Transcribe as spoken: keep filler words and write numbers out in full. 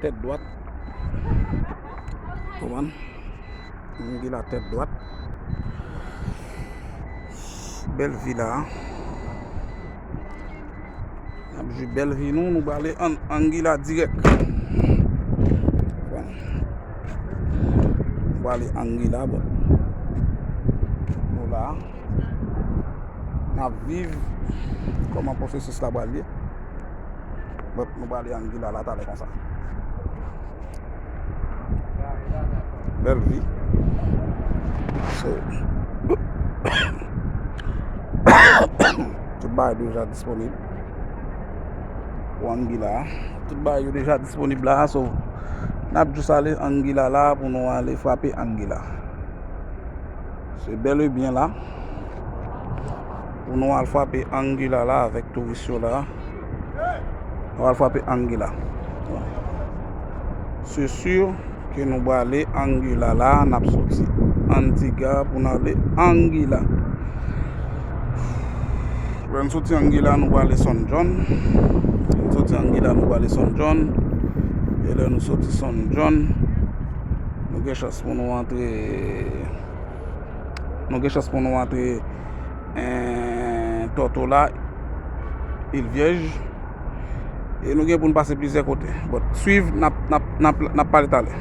Tèt dwat. Konprann? Anguilla tèt dwat. Bèl vi la. N ap jwi bèl vi nou, nou prale an Anguilla dirèk. Konprann? Nou prale Anguilla, bon. Nou la. N ap viv kòman pwosesis la pral ye. Bon, nou prale Anguilla la talè konsa. Bèl vi. So, tout bagay deja disponib pou Anguilla. Tout bagay yo deja disponib la. So, n ap jis ale Anguilla la pou nou ale frape Anguilla. Se bèl e byen la. Pou nou al frape Anguilla la avèk touris yo la. Nou al frape Anguilla. Se si ke nou prale Anguilla la, n ap soti Antigua pou n ale Anguilla. Lè n soti Anguilla, nou prale Son John. Lè n soti Anguilla, nou prale Son John. E lè nou soti Son John, nou gen chans pou nou antre Nou gen chans pou nou antre, eh, Tortola, Il Vyèj. E nou gen pou n pase plizyè kote. But, swiv, n ap, n ap, n ap, n ap pale talè.